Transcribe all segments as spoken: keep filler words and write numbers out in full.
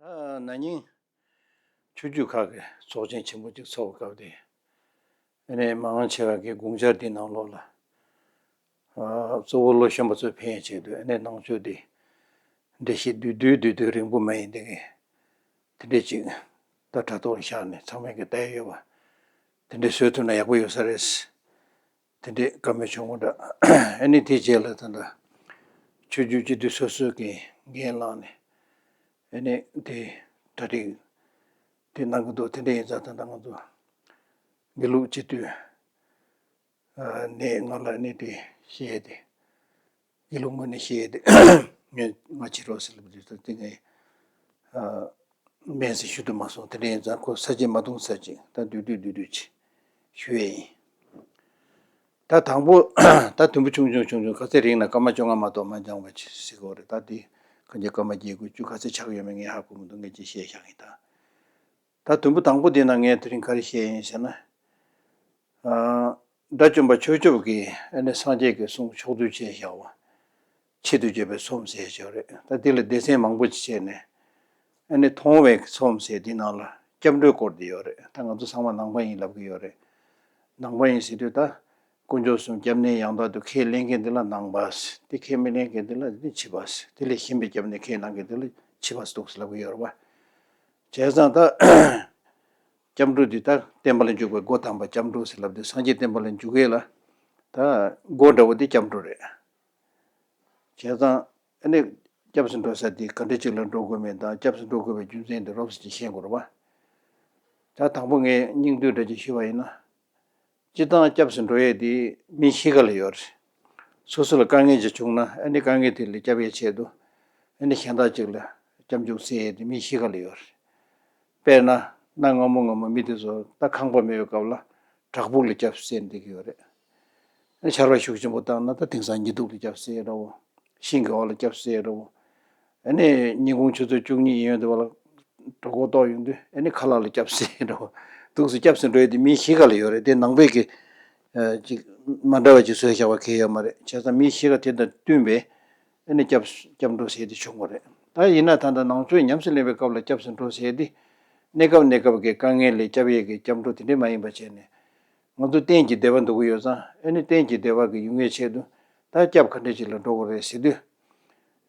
ཨ། ན་ནིང་ཆོས་བརྒྱུད་ཁག་གི་ཚོགས་ཆེན་ཆེན་པོ་གཅིག་ཚོགས་པའི་སྐབས་དེ། ཨ་ནི་མང་ཆེ་བ་གི་དགོངས་འཆར་དེའི་ནང་ལོགས་ལ། ཨ། གཙོ་བོ་བློ་གཞོན་པ་ཚོས་ཕན་ཡོན་ཆེད་དུ། ཨ་ནི་ནང་ཆོས་དེ་འགྲེལ་བཤད་བསྡུས་བསྡུས་བསྡུས་བསྡུས་རིང་པོ་མ་ཡིན་དེ་གི་དེ་འདྲས་ཅིག་ད་དྲ་ཐོག་ལ་བཞག་ནས་ཚང་མས་གི་བལྟས་ཡོད་པ་དེ་འདྲས་བཟོས་ཐུབ་ན་ཡག་པོ་ཡོད་ས་རེད། དེ་འདྲས་བཀའ་མོལ་བྱུང་བ་འདྲ། ཨ་ནི་དེའི་རྗེས་ལ་ད་ལྟ་ཆོས་བརྒྱུད་སྤྱི་འཐུས་སོ་སོས་ཀྱི་འགན་བླངས་ནས། ཨ་ནི་དེ་གྲ་སྒྲིག་དེ་གནང་གི་འདུག་དེ་འདྲ་ཡིན་ཙང་ད་ལྟ་ང་ཚོ་དགེ་ལུགས་སྤྱི་འཐུས་ནས་ང་ལ་ཨ་ནི་དེ་བཤད་དེ། དགེ་ལུགས་ངོས་ནས་བཤད་དེ། ངས་ང་ཕྱིར་རོགས་ཟེར་ལབ་དུས་ད་དེ་ངས་ཨ་སྨན་ཟེར་ཞུ་དུ་མ་སོང་། དེ་འདྲ་ཡིན་ཙང་ཁོ་ས་བཅད་མ་གཏོང་ས་ཅིག་ད་བསྡུས་བསྡུས་བསྡུས་བསྡུས་ཅིག་ཞུ་ཡས་ཡིན། ད་དང་པོ་ད་དུམ་བུ་ཆུང་ཆུང་ཆུང་ཆུང་ག་ཚད་རིང་ན་སྐར་མ་བཅོ་ལྔ་མ་གཏོགས་མ་འགྱངས་པ་ཅིག་ཟེར་གོ་རེད། ད་དེ་ག་འཇའ་སྐར་མ་བརྒྱད་དགུ་བཅུ་ག་ཚད་ཆགས་ཡོད་མེད་ངས་ཧ་གོ་མི་འདུག་ངས་ཅིག་བཤད་བཞག་ཡིན་ད། ད་དུམ་བུ་དང་པོ་དེ་ན་ངས་དེ་རིང་ག་རེ་བཤད་ཡིན་ཟེར་ན། ཨ། དགྲ་བཅོམ་པ་ཆོས་སྐྱོབ་ཀྱིས་ཨ་ནི་སངས་རྒྱས་ཀྱི་གསུང་ཕྱོགས་བསྡུས་བྱས་བཞག་པ། ཆེད་དུ་བརྗོད་པའི་ཚོམས་ཟེར་ཞིག་ཡོད་རེད། ད་དེ་ལ་སྡེ་ཚན་མང་པོ་ཅིག་བྱས་ནས་ཨ་ནི་མཐོང་བའི་ཚོམས་ཟེར་དེའི་ནང་ལ་སྐྱབས་འགྲོའི་སྐོར་དེ་ཡོད་རེད། ད་ང་ཚོ་ཚང་མ་ནང་པ་ཡིན་ལབ་ཀྱི་ཡོད་རེད། ནང་པ་ཡིན་ཟེར་དུས་ད་དཀོན་མཆོག་གསུམ་སྐྱབས་གནས་ཡང་དག་ཏུ་ཁས་ལེན་མཁན་དེ་ལ་ནང་པ་ཟེར། དེ་ཁས་མི་ལེན་མཁན་དེ་ལ་དེ་ཕྱི་པ་ཟེར། དེ་ལས་གཞན་པའི་སྐྱབས་གནས་ཁས་བླངས་མཁན་དེ་ལ་ཕྱི་པ་ཟེར་འདུག་ཟེར་ལབ་ཀྱི་ཡོད་རེད་བ། བྱས་ཙང་ད། སྐྱབས་འགྲོ་འདི་ད་བསྟན་པ་ལ་འཇུག་པའི་སྒོ་དམ་པ་སྐྱབས་འགྲོ་ཟེར་ལབ་དུས་སངས་རྒྱས་བསྟན་པ་ལ་འཇུག་ཡས་ལ་ད་སྒོ་འདྲ་བོ་དེ་སྐྱབས་འགྲོ་རེད། བྱས་ཙང་ཨ་ནི་སྐྱབས་སུ་འགྲོ་ས་དེ་ག་འདྲ་ཅིག་ལ་འགྲོ་དགོས་མིན་དང་སྐྱབས་སུ་འགྲོ་དགོས་པའི་རྒྱུ་མཚན་དེ་རོབ་ཙམ་ཅིག་ཤེས་དགོས་རེད་བ། ད་དང་པོ་ངས་སྙིང་བསྡུས་འདྲ་ཅིག་ཞུས་པ་ཡིན་ན། སྤྱིར་བཏང་སྐྱབས་སུ་འགྲོ་ཡས་དེ་མི་གཤིས་ཀ་ལ་ཡོད་རེད། སོ་སོ་ལ་དཀའ་ངལ་ཅིག་བྱུང་ན་ཨ་ནི་དཀའ་ངལ་དེ་ལ་སྐྱབས་ཡས་ཆེད་དུ་ཨ་ནི་གཞན་དག་ཅིག་ལ་སྐྱབས་འཇུག་སྩལ་ཡས་དེ་མི་གཤིས་ཀ་ལ་ཡོད་རེད། དཔེར་ན་གནའ་སྔ་མོ་སྔ་མོ་མི་དེ་ཚོ་ད་ཁང་པ་མེད་པའི་སྐབས་ལ་བྲག་ཕུག་ལ་སྐྱབས་སུ་བསྩལ་བསྡད་ཀྱི་ཡོད་རེད། ཨ་ནི་ཆར་པ་ཤུགས་ཆེན་པོ་བཏང་ན་ད་དེང་སང་ཉི་གདུགས་ལ་སྐྱབས་སུ་བསྩལ་འདྲ་བོ། ཤིང་གི་འོག་ལ་སྐྱབས་སུ་བསྩལ་འདྲ་བོ། ཨ་ནི་ཉིན་གུང་ཆུ་ཚོད་བཅུ་གཉིས་ཡིན་ཡོང་དུས་བ་ལ་གྲོད་ཁོག་ལྟོགས་ཡོང་དུས་ཨ་ནི་ཁ་ལག་ལ་སྐྱབས་སུ་འགྲོ། འདུག་སེ་སྐྱབས་སུ་འགྲོ་ཡས་དེ་མིའི་གཤིས་ཀ་ལ་ཡོད་རེད། དེ་ནང་པའི་གི་ཨ་ཅིག་མ་འདྲ་བ་ཅིག་བཟོས་བཞག་པ་གང་ཡང་ཡོད་མ་རེད། བྱས་ཙང་མིའི་གཤིས་ཀ་དེ་དང་བསྟུན་པའི་ཨ་ནི་སྐྱབས་སྐྱབས་འགྲོ་ཟེར་དེ་བྱུང་བ་རེད། ད་ཡིན་ན་ད་ལྟ་ནང་ཆོས་ཉམས་སུ་ལེན་པའི་སྐབས་ལ་སྐྱབས་སུ་འགྲོ་ཟེར་དེ་གནས་སྐབས་གནས་སྐབས་ཀྱི་དཀའ་ངལ་ལས་སྐྱབས་ཡས་ཀྱི་སྐྱབས་འགྲོ་དེ་འདྲས་མ་ཡིན་པ་བྱས་ནས། ང་ཚོ་གཏན་གྱི་བདེ་བ་འདོད་ཀྱི་ཡོད་ཙང་ཨ་ནི་གཏན་གྱི་བདེ་བ་གི་ཡོང་ཡས་ཆེད་དུ་ད་སྐྱབས་ག་འདྲ་ཅིག་ལ་འགྲོ་དགོས་རེད་ཟེར་དུས།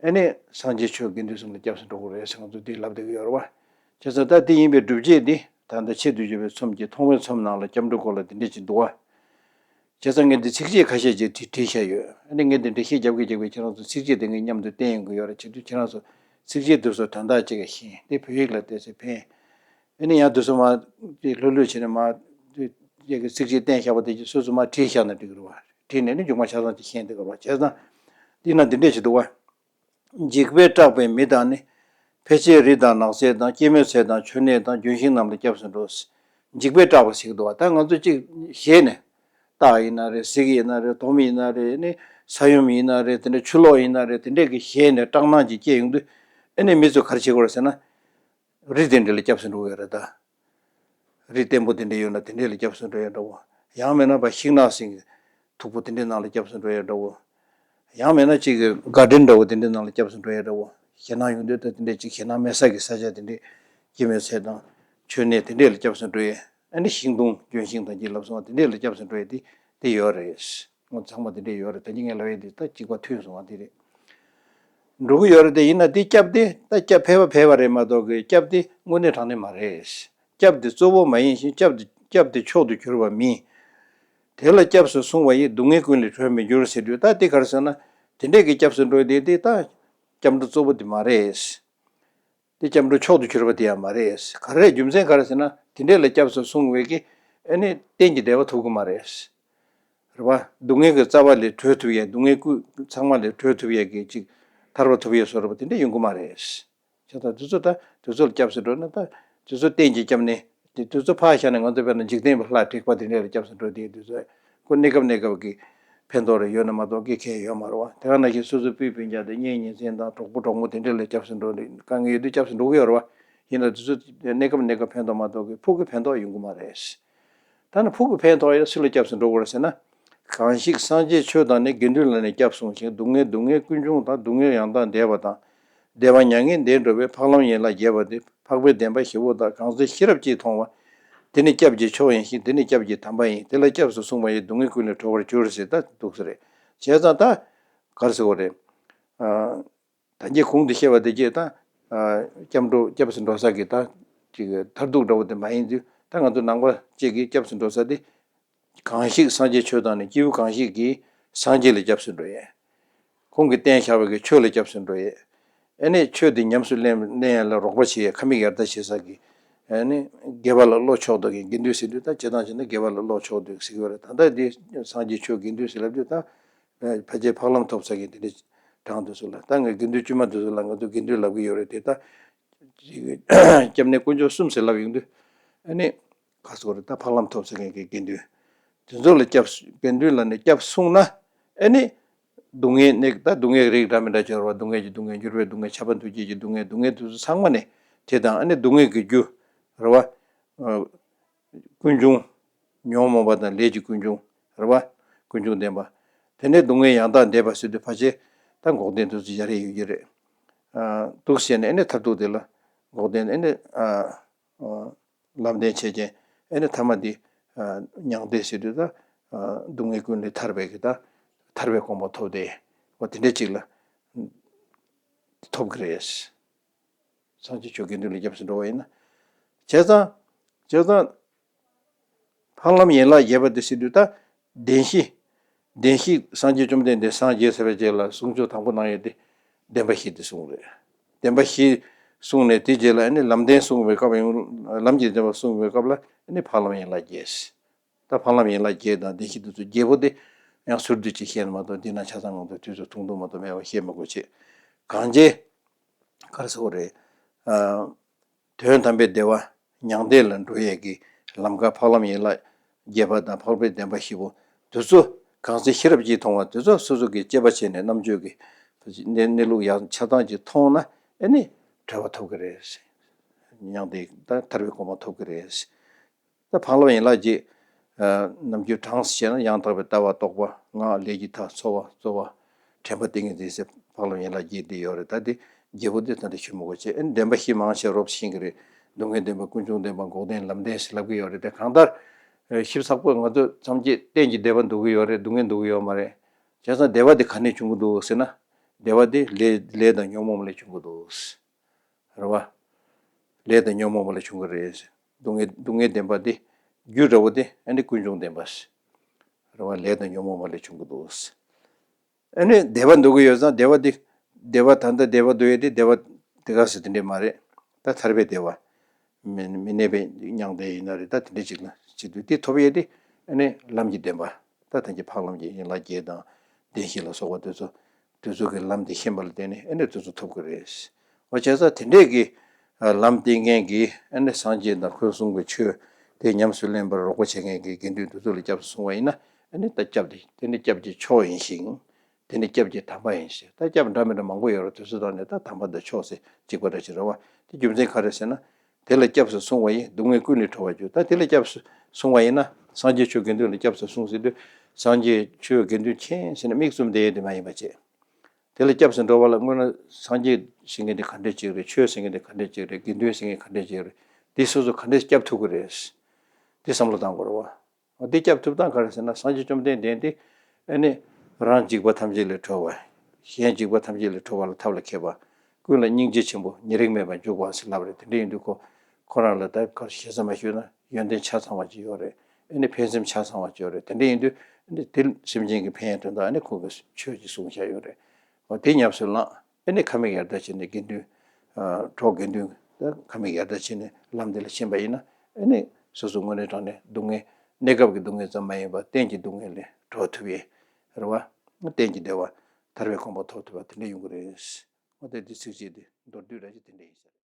ཨ་ནི་སངས་རྒྱས་ཆོས་དགེ་འདུན་གསུམ་ལ་སྐྱབས་སུ་འགྲོ་དགོས་རེད་ཟེར་ང་ཚོ་འདི་ལབ་བསྡད་ཀྱི་ཡོད་རེད་བ། བྱས་ཙང་ད་འདི་ཡིན་པའི་སྒྲུབ་བྱེད་འདི་ད་ལྟ་ཆེད་དུ་བརྗོད་པའི་ཚོམས་ཀྱི་མཐོང་བའི་ཚོམས་ནང་ལ་སྐྱབས་འགྲོའི་སྐོར་ལ་འདི་འདྲས་ཅིག་འདུག་བ། བྱས་ཙང་ངས་འདི་ཚིགས་བཅད་ཁ་ཤས་ཅིག་བྲིས་བྲིས་བཞག་ཡོད། ཨ་ནི་ངས་འདི་འགྲེལ་བཤད་རྒྱབ་ཀྱི་རྒྱབ་ཀྱི་ཁྱེད་རང་ཚོ་ཚིགས་བཅད་དེ་ངས་མཉམ་དུ་བསྟན་ཡོང་གི་ཡོད་རེད། བྱེད་དུས་ཁྱེད་རང་ཚོ་ཚིགས་བཅད་དེ་ཚོ་དོན་དག་ཅིག་ག་ཤེས་དེ་བོད་ཡིག་ལ་བལྟས་ཚེ་ཕན། ཨ་ནི་ཡང་དུས་སུ་མ་དེ་ལྷོད་ལྷོད་བྱས་ནས་མ་དེ་ཡ་གི་ཚིགས་བཅད་བསྟན་བཞག་པ་དེ་ཅིག་སོ་སོ་མ་བྲིས་བཞག་ན་འགྲིག་གི་རེད་བ། བྲིས་ནས་ནི་མཇུག་མ་ཆ་ཚང་ཅིག་ཤེས་འདི་གི་རེད་བ། བྱས་ཙང་འདི་ན་འདི་འདྲས་ཅིག་འདུག་བ། འཇིགས་པས་སྐྲག་པའི་མི་དང་ནི། ཕལ་ཆེར་རི་དང་ནགས་ཚལ་དང་སྐྱེད་མོས་ཚལ་དང་མཆོད་གནས་དང་ལྗོན་ཤིང་རྣམས་ལ་སྐྱབས་སུ་འགྲོ། འཇིགས་པས་སྐྲག་པ་ཟེར་གི་འདུག་བ། ད་ང་ཚོ་གཅིག་ཞེད་ནས་སྟག་ཡིན་ན་རེད། གཟིག་ཡིན་ན་རེད། དོམ་ཡིན་ན་རེད། ནི་ས་ཡོམ་ཡིན་ན་རེད། དེ་འདྲ་ཆུ་ལོག་ཡིན་ན་རེད། དེ་འདྲས་ཀྱི་ཞེད་ནས་སྐྲག་སྣང་ཅིག་སྐྱེ་ཡོང་དུས་ཨ་ནི་མི་ཚོས་ག་རེ་བྱེད་དགོས་རེད་ཟེར་ན། རི་དེ་འདྲ་ལ་སྐྱབས་སུ་འགྲོ་གི་ཡོད་རེད་ད། རི་བརྟན་པོ་དེ་འདྲ་ཡོད་ན་དེ་འདྲ་ལ་སྐྱབས་སུ་འགྲོ་ཡ་འདྲ་བོ། ཡང་མིན་ན་བ་ཤིང་ནགས་གསེང་གི་མཐུག་པོ་དེ་འདྲའི་ནང་ལ་སྐྱབས་སུ་འགྲོ་ཡ་འདྲ་བོ། ཡང་མིན་ན་ཅིག་གི་གར་ཌེན་འདྲ་བོ་དེ་འདྲའི་ནང་ལ་སྐྱབས་སུ་འགྲོ་ཡ་འདྲ་བོ། ཞེད་སྣང་ཡོང་དུས་ད་དེ་འདྲའི་ཅིག་ཞེད་སྣང་མེད་ས་གི་ས་ཆ་དེ་འདྲའི་སྐྱེད་མོས་ཚལ་དང་མཆོད་གནས་དེ་འདྲ་ལ་སྐྱབས་སུ་འགྲོ་ཡ། ཨ་ནི་ཤིང་སྡོང་ལྗོན་ཤིང་དང་གྱི་ལབ་སོང་བ་དེ་འདྲ་ལ་སྐྱབས་སུ་འགྲོ་ཡ་དེ་དེ་ཡོད་རེད། ངོ་ཚང་མ་དེ་འདྲས་ཡོད་རེད། ད་གིན་ངས་ལབ་ཡས་དེ་ད་གཅིག་པ་མཐུན་སོང་བ་དེ་རེད། འགྲོ་གི་ཡོད་རེད་དེ། ཡིན་ན་དེ་སྐྱབས་དེ་ད་སྐྱབས་ཕལ་པ་ཕལ་པ་རེད་མ་གཏོགས་གི་སྐྱབས་དེ་དངོས་གནས་དྲང་གནས་མ་རེད། སྐྱབས་དེ་གཙོ་བོ་མ་ཡིན་ཞིང་སྐྱབས་དེ་སྐྱབས་དེ་མཆོག་ཏུ་གྱུར་པ་མིན། དེ་ལ་སྐྱབས་སུ་སོང་བ་ཡིས་སྡུག་བསྔལ་ཀུན་ལས་གྲོལ་མི་འགྱུར་ཟེར་དུས་ད་དེ་ག་རེ་ཟེར་ན་དེ་འདྲས་ཀྱི་སྐྱབས་སུ་འགྲོ་དེ་དེ་ད་སྐྱབས་འགྲོ་གཙོ་བོ་དེ་མ་རེད། དེ་སྐྱབས་འགྲོ་མཆོག་ཏུ་གྱུར་པ་དེ་ཡང་མ་རེད། ག་རེ་རྒྱུ་མཚན་ག་རེ་ཟེར་ན་དེ་འདྲས་ལ་སྐྱབས་སུ་སོང་བའི་གི་ཨ་ནི་གཏན་གྱི་བདེ་བ་ཐོབ་གི་མ་རེད། རེད་བ། སྡུག་བསྔལ་གྱི་རྩ་བ་ལས་གྲོལ་ཐུབ་ཡས། སྡུག་བསྔལ་ཀུན་ཚང་མ་ལས་གྲོལ་ཐུབ་ཡས་ཀྱི་ཅིག་ཐར་པ་ཐོབ་ཡས་བཟོ་འདྲ་པོ་དེ་འདྲས་ཡོང་གི་མ་རེད། བྱས་ཙང་དེ་ཚོ་ད་དེ་ཚོ་ལ་སྐྱབས་སུ་འགྲོ་ན་ད་དེ་ཚོ་གཏན་གྱི་སྐྱབས་གནས་དེ་དེ་ཚོ་ཕར་བཞག་ནས་ང་ཚོ་དཔེར་ན་འཇིག་རྟེན་པའི་ལྷ་དྲེགས་པ་དེ་འདྲས་ལ་སྐྱབས་སུ་འགྲོ་དེ་དེ་ཚོ་ཁོ་གནས་སྐབས་གནས་སྐབས་ཀྱི་ཕན་ཐོགས་རེ་ཡོད་ན་མ་གཏོགས་སྐད་ཁྱད་ཡོད་མ་རེད་བ། དེ་ག་ནང་བཞིན་སོ་སོའི་སྤུན་སྤུན་ཀྱག་དང་གཉེན་ཉེ་ཚན་དང་གྲོགས་པོ་གྲོགས་མོ་དེ་འདྲས་ལ་སྐྱབས་སུ་འགྲོ་ནས་དཀའ་ངལ་ཡོད་དུས་སྐྱབས་སུ་འགྲོ་གི་ཡོད་རེད་བ། ཡིན་ན་དེ་ཚོ་གནས་སྐབས་གནས་སྐབས་ཕན་ཐོགས་མ་གཏོགས་ཀྱི་ཕུགས་ཀྱི་ཕན་ཐོགས་ཡོང་གི་མ་རེད། ད་ནི་ཕུགས་ཀྱི་ཕན་ཐོགས་ཡོད་སུ་ལ་སྐྱབས་སུ་འགྲོ་དགོས་རེད་ཟེར་ན། གང་ཞིག་སངས་རྒྱས་ཆོས་དང་ནི། དགེ་འདུན་ལ་ནི་སྐྱབས་སོང་ཞིང་། སྡུག་བསྔལ་སྡུག་བསྔལ་ཀུན་འབྱུང་དང་། སྡུག་བསྔལ་ཡང་དག་འདས་པ་དང་། བདེ་བ་མྱ་ངན་འདས་འགྲོ་བའི། འཕགས་ལམ་ཡན་ལག་བརྒྱད་པ་དེ། འཕགས་པའི་བདེན་པ་བཞི་པོ་དག། གང་ཚེ་ཤེས་རབ་ཀྱིས་མཐོང་བ། དེ་ནི་སྐྱབས་ཀྱི་མཆོག་ཡིན་ཞིང་། དེ་ནི་སྐྱབས་ཀྱི་དམ་པ་ཡིན། དེ་ལ་སྐྱབས་སུ་སོང་བ་ཡིས། སྡུག་བསྔལ་ཀུན་ལས་གྲོལ་བར་འགྱུར་ཟེར། ད་འདུག་ས་རེད། བྱས་ཙང་ད་ག་རེ་ཟེར་དགོས་རེད། ཨ། ད་གིན་གོང་དུ་བཤད་པ་དེ་གྱད་ད། ཨ། སྐྱབས་འགྲོ་སྐྱབས་སུ་འགྲོ་ས་གི་ད་ཅིག་མཐར་ཐུག་འདྲ་བོ་དེ་མ་ཡིན་དུས། ད་ང་ཚོ་ནང་པ་གཅིག་གིས་སྐྱབས་སུ་འགྲོ་ས་དེ། གང་ཞིག་སངས་རྒྱས་ཆོས་དང་ནི། སྐྱེས་བུ་གང་ཞིག་གིས་སངས་རྒྱས་ལ་སྐྱབས་སུ་འགྲོ་ཡི། ཁོང་གིས་བསྟན་བཞག་པའི་གི་ཆོས་ལ་སྐྱབས་སུ་འགྲོ་ཡི། ཨ་ནི་ཆོས་དེ་ཉམས་སུ་ལེན་ལེན་ཡ་ལ་རོགས་པ་བྱེད་ཡ། ཁ་མིག་ཡར་ལྟ་བྱེད་ས་གི། ཨ་ནི་དགེ་བ་ལ་བློ་ཕྱོགས་འདུག་གི་དགེ་འདུན་ཟེར་དུས། ད་སྤྱིར་བཏང་བྱས་ན་དགེ་བ་ལ་བློ་ཕྱོགས་འདུག་ཟེར་གི་ཡོད་རེད། ད་ལྟ་འདི་སངས་རྒྱས་ཆོས་དགེ་འདུན་ཟེར་ལབ་དུས། ད་ཕལ་ཆེར་འཕགས་ལམ་ཐོབ་ས་གི་དེ་འདྲའི་གྲངས་དེ་ཚོ་ལ། ད་ངས་དགེ་འདུན་དཀྱུས་མ་དེ་ཚོ་ལ་ང་ཚོ་དགེ་འདུན་ལབ་གི་ཡོད་རེད་དེ། ད་སྐྱབས་གནས་དཀོན་མཆོག་གསུམ་ཟེར་ལབ་ཡོང་དུས། ཨ་ནི་ག་སོགས་རེད། ད་འཕགས་ལམ་ཐོབ་ས་མཁན་གྱི་དགེ་འདུན་དེ་ཚོ་ལ་སྐྱབས། དགེ་འདུན་ལ་ནི་སྐྱབས་སོང་ན། ཨ་ནི་སྡུག་བསྔལ་ནི། ད་སྡུག་བསྔལ་རིགས་འདྲ་མི་འདྲ་སྦྱོར་བ། སྡུག་བསྔལ་གྱི་སྡུག་བསྔལ། འགྱུར་བའི་སྡུག་བསྔལ། ཁྱབ་པ་འདུ་བྱེད་ཀྱི་སྡུག་བསྔལ། སྡུག་བསྔལ་དེ་ཚོ་ཚང་མ་ནི། དེ་དང་ཨ་ནི་སྡུག་བསྔལ་གྱི་རྒྱུ་རེད་བ། ཨ། ཀུན་འབྱུང་ཉོན་མོངས་པ་དང་ལས་ཀྱི་ཀུན་འབྱུང་རེད་བ། ཀུན་འབྱུང་བདེན་པ། དེ་ནས་སྡུག་བསྔལ་ཡང་དག་འདས་པ་ཟེར་དུས། ཕལ་ཆེར་ད་འགོག་བདེན་དེ་ཚོ་ཡ་རེ་ཡོད་ཀྱི་རེད། ཨ། འདུག་ཟེར་ནས་ཨ་ནི་མཐར་ཐུག་དེ་ལ་འགོག་བདེན། ཨ་ནི། ཨ། ཨ། ལམ་བདེན་བྱས་རྐྱེན། ཨ་ནི་ཐ་མ་འདི། ཨ། མྱང་འདས་ཟེར་དུས་ད། ཨ། སྡུག་བསྔལ་ཀུན་ལས་ཐར་བའི་གི་ད། ཐར་པའི་གོ་འཕང་ཐོབ་སྟེ། འོ་དེ་འདྲ་ཅིག་ལ་ཐོབ་གི་རེད། སངས་རྒྱས་ཆོས་དགེ་འདུན་ལ་སྐྱབས་སུ་འགྲོ་བ་ཡིན་ན། བྱས་ཙང་། བྱས་ཙང་། འཕགས་ལམ་ཡན་ལག་བརྒྱད་པ་དེ་ཟེར་དུས་ད། བདེན་བཞི། བདེན་བཞི། སངས་རྒྱས་བཅོམ་ལྡན་འདས་སངས་རྒྱས་ཟེར་བའི་རྗེས་ལ་གསུང་ཆོས་དང་པོ་གནང་ཡས་དེ་བདེན་པ་བཞི་དེ་གསུངས་རེད། བདེན་པ་བཞི་གསུངས་ནས། དེའི་རྗེས་ལ་ཨ་ནི་ལམ་བདེན་གསུངས་པའི་སྐབས། ཡང་ལམ་གྱི་བདེན་པ་གསུངས་པའི་སྐབས་ལ་ཨ་ནི་འཕགས་ལམ་ཡན་ལག་བརྒྱད། ད་འཕགས་ལམ་ཡན་ལག་བརྒྱད་དང་བདེན་བཞི་དེ་ཚོ། བརྒྱད་པོ་དེ་ཡང་ཟུར་དུ་ཅིག་བཤད་ན་མ་གཏོགས། འདི་ན་ཆ་ཚང་ང་ཚོ་དུས་ཚོད་ཐུང་ཐུང་མ་གཏོགས་མེད་པ་བཤད་མི་དགོས་བྱས། གང་བྱས། ག་རེ་ཟེར་དགོས་རེད། ཨ། དོན་དམ་པའི་བདེ་བ་མྱང་འདས་ལ་འགྲོ་ཡས་ཀྱི་ལམ་ཁ། འཕགས་ལམ་ཡན་ལག་བརྒྱད་པ་དང་འཕགས་པའི་བདེན་པ་བཞི་པོ་དེ་ཚོ། གང་ཚེ་ཤེས་རབ་ཀྱིས་མཐོང་བ་དེ་ཚོ། སོ་སོ་གིས་དཔྱད་པ་བྱས་ནས་རྣམ་དཔྱོད་ཀྱིས་གནས་གནས་ལུགས་ཡང་ཆ་ཚང་ཅིག་མཐོང་ན། ཨ་ནི་གྲོལ་བ་ཐོབ་ཀྱི་རེད། མྱང་འདས་ད་ཐར་པའི་གོ་འཕང་ཐོབ་ཀྱི་རེད། ད་འཕགས་ལམ་ཡན་ལག་བརྒྱད། ཨ། ནམ་རྒྱུན་གྲངས་སུ་བཤད་ན། ཡང་དག་པའི་ལྟ་བ་རྟོགས་པ། ངག་ལས་ཀྱི་མཐའ། འཚོ་བ་རྩོལ་བ། དྲན་པ་ཏིང་ངེ་འཛིན་ཟེར། འཕགས་ལམ་ཡན་ལག་བརྒྱད་དེ་ཡོད་རེད། ད་དེ་བརྒྱད་པོ་དེ་ད་ལྟ་ཞུ་མི་དགོས་བྱས། ཨ་ནི་བདེན་པ་བཞི་མང་ཆེ་རོབ་ཤེས་ཀྱི་རེད། སྡུག་བསྔལ་བདེན་པ། ཀུན་འབྱུང་བདེན་པ། འགོག་བདེན། ལམ་བདེན་ཟེར་ལབ་ཀྱི་ཡོད་རེད། དེ་གང་ལྟར། ཨ། ཞིབ་ཚགས་པོ་ང་ཚོ་ཐམས་ཅད་གཏན་གྱི་བདེ་བ་འདོད་ཀྱི་ཡོད་རེད། སྡུག་བསྔལ་འདོད་ཀྱི་ཡོད་མ་རེད། བྱས་ཙང་བདེ་བ་དེ་ག་ནས་བྱུང་གི་འདུག་ཟེར་ན། བདེ་བ་དེ་ལས་ལས་དང་ཉོན་མོངས་པ་ལས་བྱུང་གི་འདུག། རེད་བ། ལས་དང་ཉོན་མོངས་པ་ལས་བྱུང་གི་རེད། སྡུག་བསྔལ་སྡུག་བསྔལ་བདེན་པ་དེ། རྒྱུ་འདྲ་བོ་དེ་ཨ་ནི་ཀུན་འབྱུང་བདེན་པ། རེད་བ། ལས་དང་ཉོན་མོངས་པ་ལས་བྱུང་གི་འདུག། ཨ་ནི་བདེ་བ་འདོད་ཀྱི་ཡོད་ཙང་། བདེ་བ་དེ། བདེ་བ་ད་ལྟ་བདེ་བ་འདོད་ཡས་དེ། བདེ་བ་དེ་ག་ཟེར་དེ་འདྲས་མ་རེད། ད་ཐར་པའི་བདེ་བ། མི་མི་གནས་པའི་མྱང་འདས་ཡིན་ན་རེད། ད་དེ་འདྲས་ཅིག་ལ་བྱེད་དུས། དེ་ཐོབ་ཡས་དེ་ཨ་ནི་ལམ་གྱི་བདེན་པ། ད་ཐམས་ཅད་འཕགས་ལམ་གྱི་ཡན་ལག་བརྒྱད་དང་བདེན་བཞི་ལ་སོགས་པ་དེ་ཚོ། དེ་ཚོ་གི་ལམ་དེ་ཤེས་པ་ལ་བརྟེན་ནས་ཨ་ནི་དེ་ཚོ་ཐོབ་ཀྱི་རེད། འོ་བྱས་ཙང་དེ་འདྲས་ཀྱི། ཨ། ལམ་བསྟན་མཁན་གྱི་ཨ་ནི་སངས་རྒྱས་དང་ཁོས་གསུངས་པའི་ཆོས་དེ་ཉམས་སུ་ལེན་པར་རོགས་པ་བྱེད་མཁན་གྱི་དགེ་འདུན་དེ་ཚོ་ལ་སྐྱབས་སུ་སོང་བ་ཡིན་ན། ཨ་ནི་ད་སྐྱབས་དེ། དེ་ནི་སྐྱབས་ཀྱི་མཆོག་ཡིན་ཞིང་། དེ་ནི་སྐྱབས་ཀྱི་དམ་པ་ཡིན་ཞེས། ད་སྐྱབས་འདྲ་མི་འདྲ་མང་པོ་ཡོད་རེད། དེ་ཚོ་དང་ནི་ད་དམ་པ་དང་མཆོག་ཟེར་གཅིག་པ་འདྲ་ཞིག་རེད་བ། དེ་རྒྱུ་མཚན་ག་རེ་ཟེར་ན། དེ་ལ་སྐྱབས་སུ་སོང་བ་ཡིས། སྡུག་བསྔལ་ཀུན་ལས་གྲོལ་བར་འགྱུར། ད་དེ་ལ་སྐྱབས་སུ་སོང་བ་ཡིན་ན། སངས་རྒྱས་ཆོས་དགེ་འདུན་ལ་སྐྱབས་སུ་སོང་ཟེར་དུས། སངས་རྒྱས་ཆོས་དགེ་འདུན་མཁྱེན་ཟེར་ནས་མིག་བཙུམ་བསྡད་ཡས་དེ་མ་ཡིན་པ་བྱས། དེ་ལ་སྐྱབས་སུ་འགྲོ་བ་ལ་དངོས་གནས་སངས་རྒྱས་ཟེར་མཁན་དེ་ག་འདྲས་ཅིག་རེད། ཆོས་ཟེར་མཁན་དེ་ག་འདྲས་ཅིག་རེད། དགེ་འདུན་ཟེར་མཁན་ག་འདྲས་ཅིག་རེད། དེ་སོ་སོ་ག་འདྲས་སྐྱབས་ཐུབ་ཀྱི་རེད། དེ་བསམ་བློ་བཏང་དགོས་རེད་བ། འོ་དེ་སྐྱབས་ཐུབ་སྟངས་ག་རེ་ཟེར་ན། སངས་རྒྱས་བཅོམ་ལྡན་འདས་དེ་ཨ་ནི་རང་འཇིགས་པ་ཐམས་ཅད་ལས་གྲོལ་བ། གཞན་འཇིགས་པ་ཐམས་ཅད་ལས་གྲོལ་བ་ལ་ཐབས་ལ་མཁས་པ། ཀུན་ལ་སྙིང་རྗེ་ཆེན་པོ། ཉེ་རིང་མེད་པར་འཇུག་པ་ཟེར་ལབ་རེད། དེ་འདྲ་ཡིན་དུས་ཁོ་ཁོ་རང་ལ་ད་ག་རེ་ཞེ་ས་མ་ཞུས་ན། ཡོན་ཏན་ཆ་ཚང་བ་ཅིག་ཡོད་རེད། ཨ་ནི་ཕན་སེམས་ཆ་ཚང་བ་ཅིག་ཡོད་རེད། དེ་འདྲ་ཡིན་དུས་ཨ་ནི་དེ་སེམས་ཅན་གྱི་ཕན་ཡོན་དོན་དག་ཨ་ནི་ཁོང་གིས་ཆོས་ཅིག་གསུངས་བཞག་ཡོད་རེད། འོ་དེ་ཉམས་སུ་བླངས། ཨ་ནི་ཁ་མིག་ཡར་ལྟ་བྱས་ནས་དགེ་འདུན། ཨ། གྲོགས་དགེ་འདུན་ད་ཁ་མིག་ཡར་ལྟ་བྱས་ནས་ལམ་དེ་ལ་ཕྱིན་པ་ཡིན་ན། ཨ་ནི་སོ་སོ་དངོས་གནས་དྲང་གནས་སྡུག་བསྔལ། གནས་སྐབས་ཀྱི་སྡུག་བསྔལ་ཙམ་མ་ཡིན་པར་གཏན་གྱི་སྡུག་བསྔལ་ལས་གྲོལ་ཐུབ་ཡས་རེད་བ། གཏན་གྱི་བདེ་བ། ཐར་པའི་གོ་འཕང་ཐོབ་ཐུབ་པ་དེ་འདྲ་ཡོང་གི་རེད། འོ་དེ་འདི་ཚིགས་བཅད་འདི་མདོར་བསྡུས་འདྲ་ཅིག་དེ་འདྲ་ཡིན་ས་རེད།